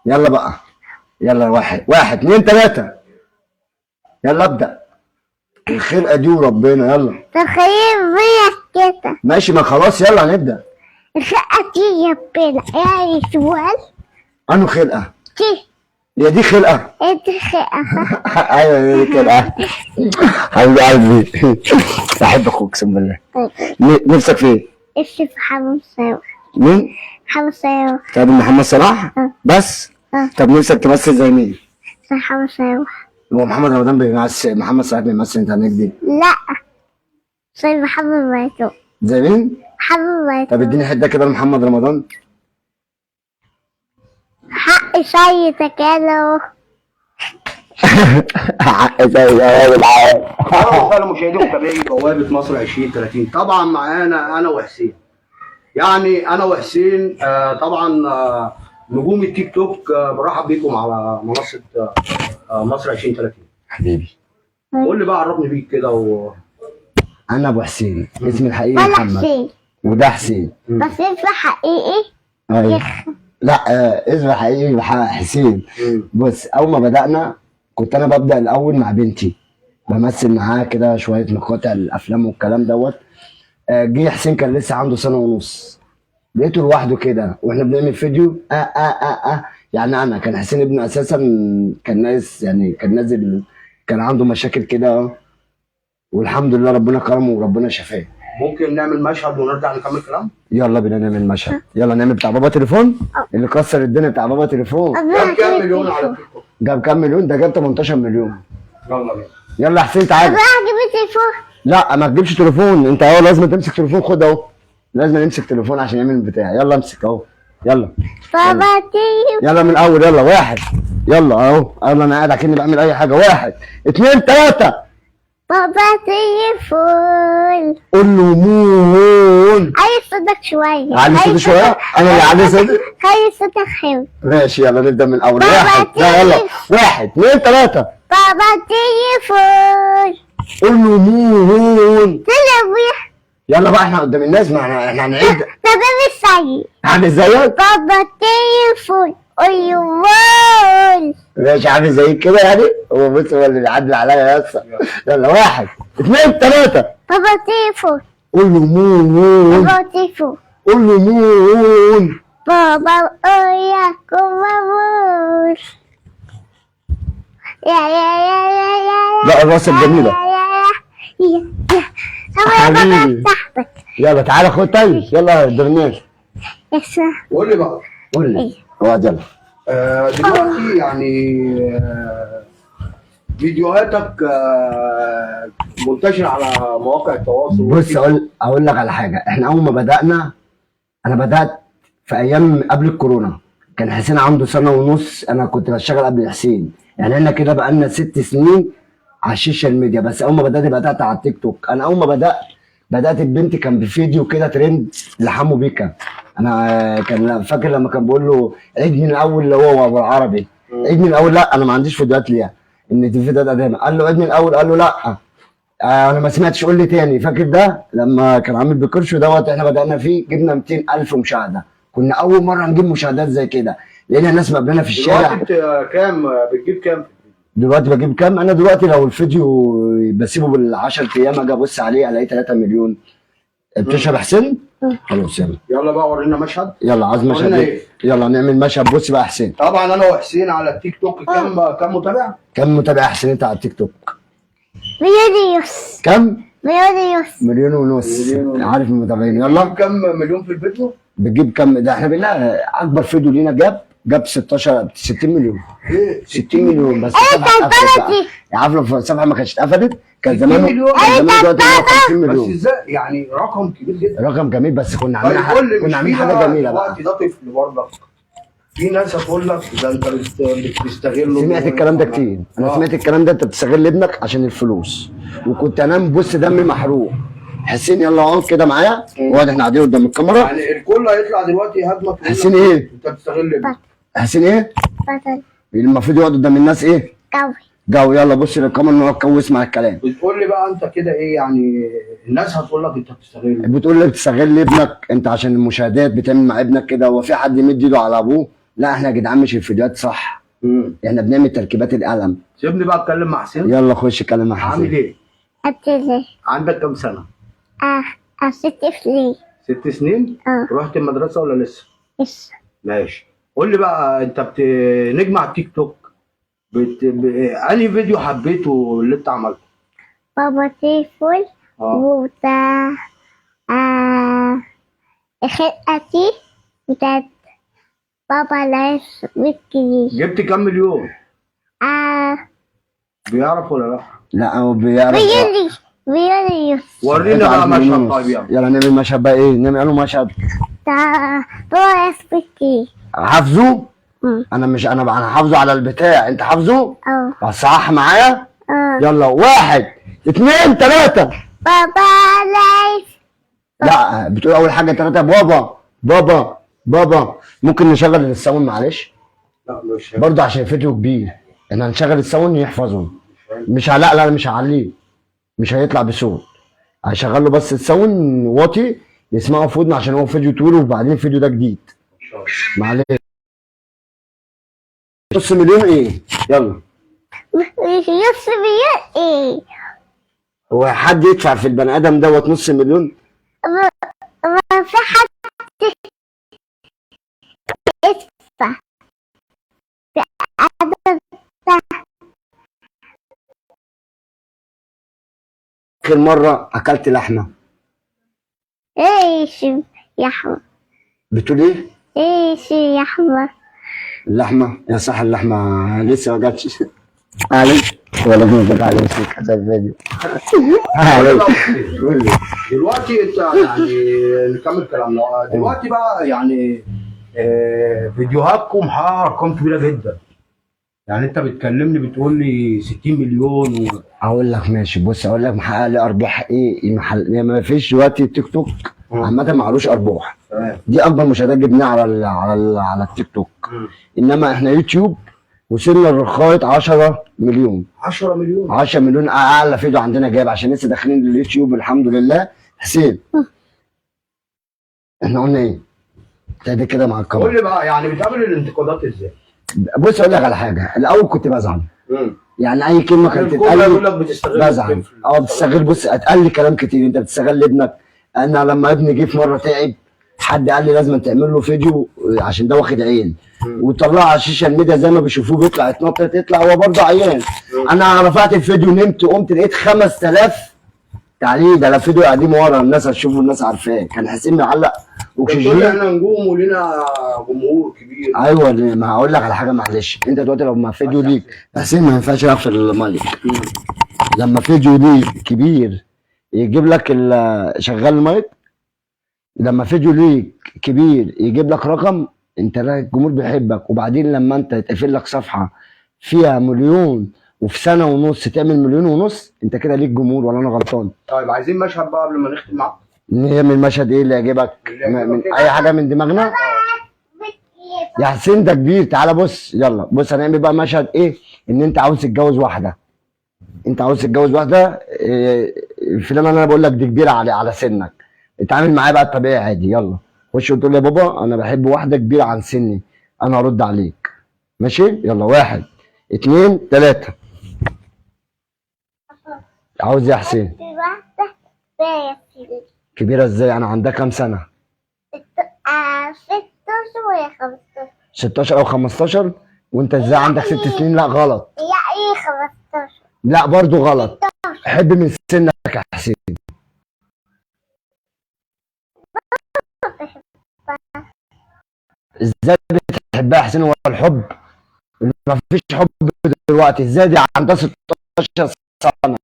يلا بقى، يلا. واحد واحد اتنين تلاتة، يلا ابدأ. الخلقة دي وربنا، يلا. تخيل بيا كده. ماشي، ما خلاص يلا هنبدأ. الخلقة دي يا بلا يعني سؤال. انو خلقة؟ دي. يا دي خلقة. انت خلقة. ايوه دي خلقة. حبيب قلبي، بحبك اقسم بالله. نفسك في ايه؟ اسم محمد صلاح. مين؟ محمد صلاح. طب محمد صلاح؟ أه. بس؟ أه. طب نفسك تمثل زي مين؟ محمد صلاح. هو محمد رمضان بيمثل؟ محمد صلاح بيمثل؟ انت هنكدب. لا، زي محمد رمضان. زي مين؟ محمد طب رمضان. اديني حتة كده لمحمد رمضان. حق سيدك يا حق زي يا العالم. اهلا وسهلا مشاهدي ومتابعي بوابه مصر 2030. طبعا معانا انا وحسين، يعني انا وحسين طبعا نجوم التيك توك. برحب بيكم على منصة مصر 2030. حبيبي، قول لي بقى، عرفني بيك كده انا ابو حسين، اسمي الحقيقي ولا محمد. حسين. وده حسين. بس انت حقيقي. ايوه، لا اسمي الحقيقي حسين. بص، اول ما بدانا كنت انا ببدا الاول مع بنتي، بمثل معاها كده شوية مقاطع الافلام والكلام دوت. جه حسين كان لسه عنده سنة ونص، لقيته لوحده كده واحنا بنعمل فيديو اه اه اه اه يعني انا كان حسين ابني اساسا كان ناس، يعني كان نازل، كان عنده مشاكل كده، والحمد لله ربنا كرمه وربنا شفاه. ممكن نعمل مشهد ونرجع نكمل كلام؟ يلا بينا نعمل مشهد. يلا نعمل بتاع بابا تليفون اللي كسر الدنيا، بتاع بابا تليفون. جاب كام مليون على التيك توك؟ جاب كام مليون؟ ده جاب 18 مليون. يلا بينا. يلا يا حسين تعالى. طب انا هجيب تليفون. لا ما تجيبش تليفون انت اهو، لازم تمسك تليفون. خد اهو، لازم نمسك تليفون عشان يعمل البتاع. يلا امسك اهو، يلا. بابا تليفون. يلا من الاول، يلا واحد، يلا اهو، يلا انا قاعد اكني بعمل اي حاجة. واحد اتنين تلاتة. بابا تليفون. قول له مون. عايز صوتك شوية. علي صوتي شوية؟ انا اللي علي صوتي؟ خلي صوتك حلو. ماشي، يلا نبدا من الاول. بابا واحد، لا يلا. تليفون. واحد اتنين تلاتة. بابا تليفون. قول له مون. تليفون. يلا بقى، احنا قدام الناس، ما احنا هنعيد. ده بابا السيد. عامل زيك؟ بابا تليفون ايوه. ماشي، عامل زيك كده يعني. هو بص، هو اللي بيعدل عليا يا اسطى. يلا واحد اتنين تلاتة. بابا تليفون. قول له مون. بابا تليفون. قول له مون. بابا اياكم بابوش. يا يا يا يا يا. لا الراس الجميلة. يا يا يا يا. طب يا بابا حبيبي. صاحبك. يلا تعالى خد. طيب يلا يا درنيل. يا سلام. قول لي بقى. قول لي، اقعد يلا. دلوقتي يعني فيديوهاتك منتشرة على مواقع التواصل. بص، اقول لك على حاجة. احنا اول ما بدانا، انا بدات في ايام قبل الكورونا، كان حسين عنده سنة ونص. انا كنت بشتغل قبل حسين، يعني احنا كده بقالنا 6 سنين على ال social media. بس اول ما بدات على التيك توك. انا اول ما بدات البنت كان بفيديو كده ترند لحمو بيكا. انا كان فاكر لما كان بيقول له عيد من الاول، اللي هو ابو العربي، عيد من الاول. لا انا ما عنديش فيديوهات ليها، ان دي فيديوهات قديمة. قال له عيد من الاول، قال له لا انا ما سمعتش، قول لي تاني. فاكر ده لما كان عامل بكرش دوت؟ احنا بدأنا فيه جبنا 200,000 مشاهده، كنا اول مرة نجيب مشاهدات زي كده، لقينا الناس مقابلنا في الشارع. دلوقتي انت كام بتجيب كام؟ دلوقتي بجيب كام؟ انا دلوقتي لو الفيديو بسيبه بال10 ايام اجي ابص عليه الاقي 3 مليون. بتشرب حسين؟ خلاص يلا. يلا بقى ورينا مشهد. يلا عايز مشهد ورينا ايه؟ ايه؟ يلا نعمل مشهد. بص بقى يا حسين. طبعا انا وحسين على التيك توك كام متابع؟ كم متابع يا حسين انت على التيك توك؟ مليون ونص. كم؟ مليون ونص. مليون ونص. مليون ونص. عارف المتابعين. يلا. بتجيب كام مليون في الفيديو؟ بتجيب كم؟ ده احنا بالله اكبر فيديو لينا جاب 16 60 مليون. ايه؟ 60 مليون بس. ايه الصفحة اتقفلت بقى. بلدي. عارف لو الصفحة ما كانتش اتقفلت كان 60 زمانه مليون. كان زمانه دلوقتي 150 بس مليون. ازاي يعني؟ رقم كبير جدا. رقم جميل، بس كنا عاملين طيب قول لي، كنا مش عاملين في حاجة بقى جميلة بقى. دلوقتي ده طفل برضك، في ناس هتقول لك ده انت بتستغله. سمعت الكلام ده كتير انا. سمعت الكلام ده، انت بتستغل ابنك عشان الفلوس. وكنت انام بص دمي محروق. حسين يلا اقعد كده معايا، اقعد، احنا قاعدين قدام الكاميرا. يعني الكل هيطلع دلوقتي يهاجمك ويقول لك حسين ايه؟ انت بتستغل ابنك. حسين ايه؟ بطل. المفروض يقعد قدام الناس ايه؟ قوي. جو. يلا بص للكاميرا نقعد كويس مع الكلام. بتقول لي بقى انت كده ايه؟ يعني الناس هتقول لك انت بتستغل. بتقول لك تستغل ابنك انت عشان المشاهدات، بتعمل مع ابنك كده. هو في حد يمد ايده على ابوه؟ لا احنا يا جدعان مش الفيديوهات صح، احنا بنعمل تركيبات القلم. سيبني بقى اتكلم مع حسين. يلا خش اتكلم مع عامل حسين. ايه؟ أبتدي. عندك كام سنة؟ 6 سنين. 6 سنين؟ اه. رحت المدرسة ولا لسه؟ لسه. ماشي. قول لي بقى انت نجم على التيك توك، انهي فيديو حبيته اللي انت عملته؟ بابا تليفون. اه. وبتاع خلقتي بتاعت بابا العيش بالكبير. جبت كام مليون؟ آه. بيعرف ولا لا؟ لا هو بيعرف. بيقولي ورينا بقى مشهد. طيب يلا. يلا نعمل مشهد بقى. ايه نعمل له مشهد؟ بتاع بابا العيش بالكبير. حافظه؟ مم. انا مش انا حافظه على البتاع، انت حافظه؟ اه. صح معايا؟ اه. يلا 1 2 3. بابا العيش. لا بتقول اول حاجة 3. بابا بابا بابا. ممكن نشغل ال sound معلش؟ لا مش برضه عشان الفيديو كبير، احنا هنشغل ال sound يحفظه. مش لا لا مش هعليه، مش هيطلع بصوت، هشغل له بس ال sound واطي يسمعه في ودنه عشان هو فيديو طويل، وبعدين الفيديو ده جديد. معلش. نص مليون ايه؟ يلا. نص مليون ايه؟ هو حد يدفع في البني ادم دوت نص مليون؟ ما في حد يدفع في عدد ده. اخر مرة اكلت لحمه. ايش يا احمد؟ بتقول ايه؟ ايش يا احمد؟ اللحمة يا صح، اللحمة لسه ما جاتش. معلش ولا بنضحك عليك عشان الفيديو. معلش. قول لي. دلوقتي انت يعني نكمل كلامنا دلوقتي بقى، يعني فيديوهاتكم محققة ارقام كبيرة جدا. يعني انت بتكلمني بتقول لي 60 مليون اقول لك ماشي. بص اقول لك محقق لي ارباح ايه؟ محل ما فيش دلوقتي تيك توك عامة معلوش ارباح. تمام. دي اكبر مشاهدات جبناها على التيك توك. انما احنا يوتيوب وصلنا لغاية 10 مليون. 10 مليون. 10 مليون اعلى فيديو عندنا جايب، عشان لسه داخلين لليوتيوب الحمد لله. حسين احنا قلنا ايه؟ ابتدي كده مع قول الكاميرا. لي بقى يعني بتقابل الانتقادات ازاي؟ بص اقول لك على حاجة، الاول كنت بزعل، يعني اي كلمة كانت الكل تتقال يقول لك بتستغل بزعل. الطفل. اه بتستغل. بص اتقال لي كلام كتير، انت بتستغل ابنك. انا لما ابني جه في مرة تعب، حد قال لي لازم تعمل له فيديو عشان ده واخد عين، وطلعه على ال social media زي ما بيشوفوه بيطلع يتنطط، يطلع هو برضه عيان. انا رفعت الفيديو نمت قمت لقيت 5000 تعليق. ده لا فيديو قديم ورا الناس هتشوفه، الناس عارفاه. كان حسين معلق بتقول اكسجين. احنا نجوم ولنا جمهور كبير. ايوه ما هقول لك على حاجة معلش، انت دلوقتي لو ما فيديو ليك حسين ما ينفعش يلعب في المايك. لما فيديو ليك كبير يجيب لك شغال المايك. لما فيديو ليك كبير يجيب لك رقم، انت لا الجمهور بيحبك. وبعدين لما انت يتقفل لك صفحة فيها مليون وفي سنة ونص تعمل 1.5 مليون، انت كده ليك جمهور، ولا انا غلطان؟ طيب عايزين مشهد بقى قبل ما نختم معاك. نعمل مشهد ايه اللي يعجبك؟ اللي يعجبك من إيه؟ اي حاجة من دماغنا يا حسين، ده كبير. تعالى بص، يلا بص هنعمل بقى مشهد ايه؟ ان انت عاوز تتجوز واحدة، انت عاوز تتجوز واحدة إيه، فلان انا بقول لك دي كبيرة على سنك، اتعامل معايا بقى الطبيعي عادي. يلا خش وتقول لي يا بابا انا بحب واحدة كبيرة عن سني، انا هرد عليك. ماشي؟ يلا 1 2 3. عاوز ايه يا حسين؟ واحدة كبيرة. كبيرة ازاي؟ انا عندها كام سنة؟ 16 ولا 15؟ 16 او 15. وانت ازاي عندك 6 سنين؟ لا غلط. يعني 15. لا برضو غلط. حب من سنك يا حسين. ازاي بتحبها يا حسين؟ هو الحب ما فيش حب دلوقتي. ازاي دي عندها 16 سنة؟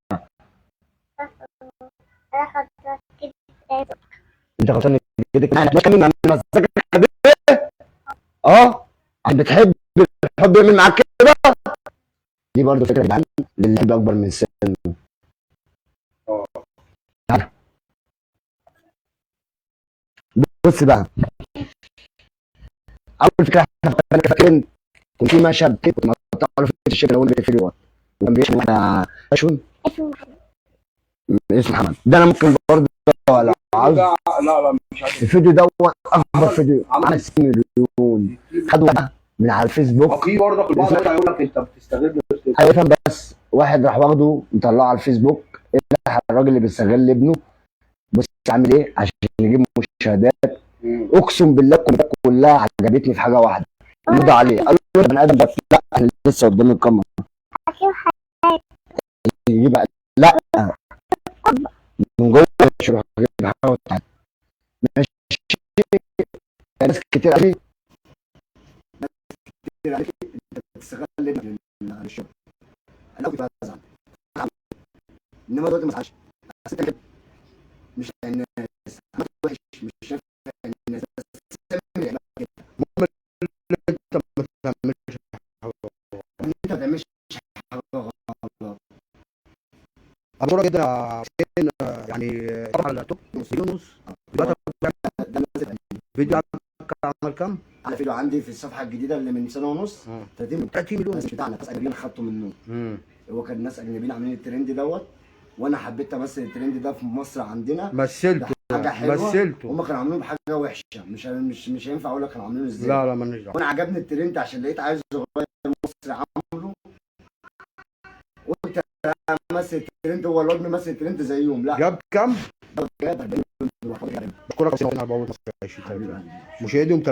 انا خلاص كده. انت غلطان كده. انا مزاجك كده. اه بتحب الحب يعمل معاك كده. دي برضو فكرة يا جدعان للي بيحب اكبر من سنة. بص بقى، اول فكرة احنا فاكرين كان في مشهد كده كنت مقطع له في الشركة لو في وكان بيشتم واحدة اسمه محمد. اسمه محمد. ده انا ممكن برضه لو عاوز. لا لا مش عايز. الفيديو ده اكبر فيديو عمل 60 مليون. خد واحدة من على الفيسبوك. في برضك البعض هيقول لك انت بتستغل. هيفهم، بس واحد راح واخده مطلعه على الفيسبوك، ايه الراجل اللي بيستغل ابنه؟ بص عامل ايه عشان يجيب مشاهدات. اقسم بالله الكومنتات كلها عجبتني في حاجة واحدة، رد عليه قال له بني ادم ده، لا انا لسه قدام الكاميرا يجيب، لا من جوه مش يروح يجيب حاجة وتعالى. ماشي، ناس كتير قوي، ناس كتير قوي انت بتستغل ابنك للشغل. انا كنت بزعل، انما دلوقتي ما ازعلش. أصل أنت مش الناس عملت وحش، مش شايف الناس، بس اعمل كده. انت ما تعملش ان انت ما تعملش حاجة غلط. بشكرك جدا يا حسين، يعني طبعا على توب مليون ونص دلوقتي. ده نازل فيديو عمل كام؟ على فيديو عندي في الصفحة الجديدة اللي من سنة ونص 30 مليون. 30 مليون. بس مش بتاعنا، ناس اجنبيين خدته منه. هو كان ناس اجنبيين عاملين الترند دوت، وانا حبيت امثل الترند ده في مصر عندنا. مثلته. حاجة حلوة. مثلته. هم كانوا عاملينه بحاجة وحشة، مش هينفع اقول لك كانوا عاملينه ازاي. لا لا مالناش دعوه. وانا عجبني الترند عشان لقيت عيل صغير مصري عامله، قلت امثل الترند، هو الواد ممثل الترند زيهم. لا جاب كام؟ جاب 40 مليون. بشكرك يا حسين على بوابه مصر 2030. مشاهدي ومتابعي.